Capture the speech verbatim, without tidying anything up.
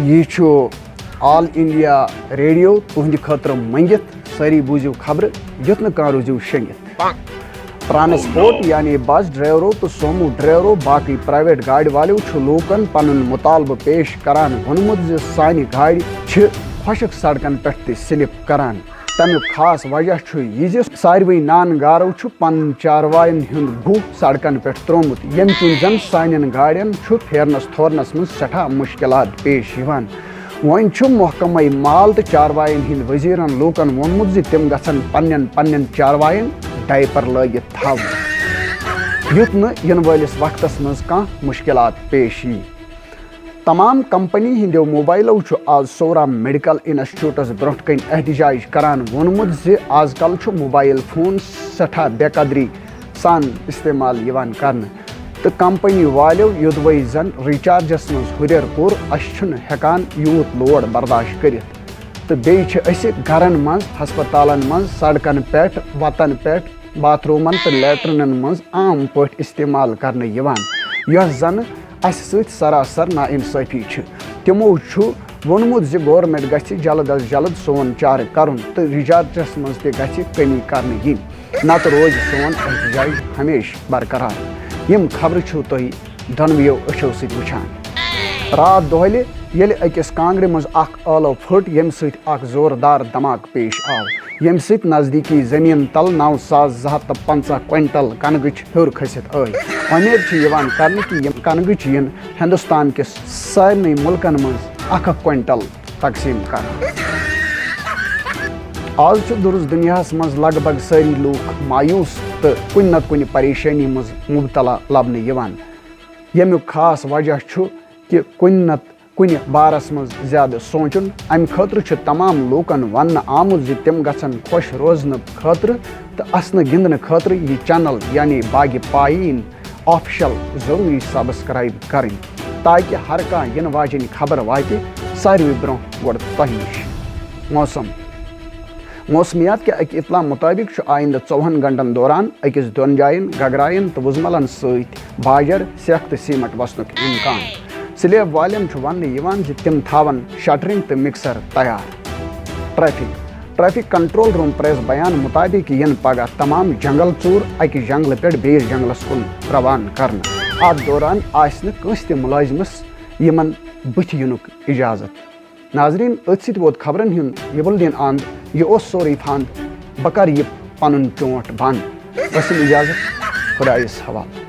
یہِ چھُ آل India radio, تُہنٛدِ خٲطرٕ مٔنگِتھ۔ سٲری بوٗزِو خبرٕ، یُتھ نہٕ کانٛہہ روٗزِو شٔنگِتھ۔ ٹرانسپورٹ یعنی بس ڈرائیورو تہٕ سومو ڈرائیورو، باقٕے پرائیویٹ گاڑِ والیو چھُ لوٗکن پنُن مطالبہٕ پیش کران ووٚنمُت زِ سانہِ گاڑِ چھِ خۄشک سڑکن پٮ۪ٹھ تہِ سلپ کران۔ تَمیُک خاص وجہ چھُ یہِ زِ ساروٕے نان گارو چھُ پنٕنۍ چارواین ہُنٛد گُہہ سڑکن پٮ۪ٹھ تروومُت، ییٚمہِ کِنۍ زن سانٮ۪ن گاڑٮ۪ن چھُ پھیرنس تھورنس منٛز سٮ۪ٹھاہ مُشکلات پیش یِوان۔ وۄنۍ چھُ محکمہ مال تہٕ چارواین ہٕنٛدۍ وزیرن لوٗکن ووٚنمُت زِ تِم گژھن پننٮ۪ن پننٮ۪ن چارواین ڈائپر لٲگِتھ تھاوٕنۍ، یُتھ نہٕ یِنہٕ وٲلِس وقتس منٛز کانٛہہ مُشکلات پیش یِیہِ۔ تمام کمپنی ہٕنٛدیو موبائلو چھُ آز سورا میڈیکل انسٹیٹیوٹس برونٛٹھ کنہِ احتجاج کران ووٚنمُت زِ آز کل چھُ موبائل فون سٮ۪ٹھاہ بے قدری سان استعمال یِوان کرنہٕ، تہٕ کمپنی والیو یوٚدوَے زن ریچارجس منٛز ہُرٮ۪ر کوٚر، اسہِ چھُنہٕ ہٮ۪کان یوٗت لوڈ برداشت کٔرِتھ، تہٕ بیٚیہِ چھِ أسۍ گرن منٛز، ہسپتالن منٛز، سڑکن پٮ۪ٹھ، وتن پٮ۪ٹھ، باتھ رومن تہٕ لیٹرینن منٛز عام پٲٹھۍ استعمال کرنہٕ یِوان، یۄس زن اسہِ سۭتۍ سراسر ناانصافی چھِ۔ تِمو چھُ ووٚنمُت زِ گورنمنٹ گژھِ جلد از جلد سون چارٕ کرُن تہٕ ریچارجس منٛز تہِ گژھِ کمی کرنہٕ یِنۍ، نتہٕ روزِ سون احتجاج ہمیشہٕ برقرار۔ یِم خبرٕ چھِو تُہۍ دۄنوٕیو أچھو سۭتۍ وٕچھان۔ راتھ دۄہلہِ ییٚلہِ أکِس کانٛگرِ منٛز اکھ ٲلو پھٔٹ، ییٚمہِ سۭتۍ اکھ زوردار دھماکہٕ پیش آو، ییٚمہِ سۭتۍ نزدیٖکی زٔمیٖن تل نو ساس زٕ ہتھ تہٕ پنٛژاہ کوینٹل کنہٕ گٔچھۍ ہیوٚر کھٔسِتھ آے۔ وۄمید چھِ یِوان کرنہٕ کہِ یِم کنہٕ گٔچھۍ یِن ہندوستان کِس سارنٕے مُلکن منٛز اکھ اکھ کوینٹل تقسیٖم کرنہٕ۔ آز چھُ درس دُنیاہس منٛز لگ بگ سٲری لوٗکھ مایوس تہٕ کُنہِ نتہٕ کُنہِ پریشٲنی منٛز مبتلا لبنہٕ یِوان، ییٚمیُک خاص وجہ چھُ کہِ کُنہِ نتہٕ کُنہِ بارس منٛز زیادٕ سونٛچُن۔ امہِ خٲطرٕ چھُ تمام لوٗکن وننہٕ آمُت زِ تِم گژھن خۄش روزنہٕ خٲطرٕ تہٕ اسنہٕ گِنٛدنہٕ خٲطرٕ یہِ چینل یعنی باغِ پاییٖن آفیشل ضروٗری سبسکرائب کرٕنۍ، تاکہ ہر کانٛہہ یِنہٕ واجیٚنۍ خبر واتہِ ساروٕے برونٛہہ گۄڈٕ تۄہہِ نِش۔ موسم۔ موسمیات کہِ اکہِ اطلاع مطٲبق چھُ آیندٕ ژوٚوُہن گھنٹن دوران أکِس دۄن جاین گگراین تہٕ وُزملن سۭتۍ باجر، سیکھ تہٕ سیمنٹ وسنُک امکان۔ سلیب والٮ۪ن چھُ وننہٕ یِوان زِ تِم تھاون شٹرنگ تہٕ مکسر تیار۔ Traffic. Traffic control room press بیان مطابق یِن پگہہ تمام جنگل ژوٗر اکہِ جنگلہٕ پٮ۪ٹھ بیٚیِس جنگلس کُن روانہٕ کرنہٕ۔ اتھ دوران آسہِ نہٕ کٲنٛسہِ تہِ مُلٲزمس یِمن بٕتھِ یِنُک اجازت۔ ناظرین، أتھۍ سۭتۍ ووت خبرن ہُنٛد یِبل دِن اند۔ یہِ اوس سورُے فند۔ بہٕ کرٕ یہِ پنُن چونٛٹھ بند۔ ٲسِم اجازت، خدایس حوالہٕ۔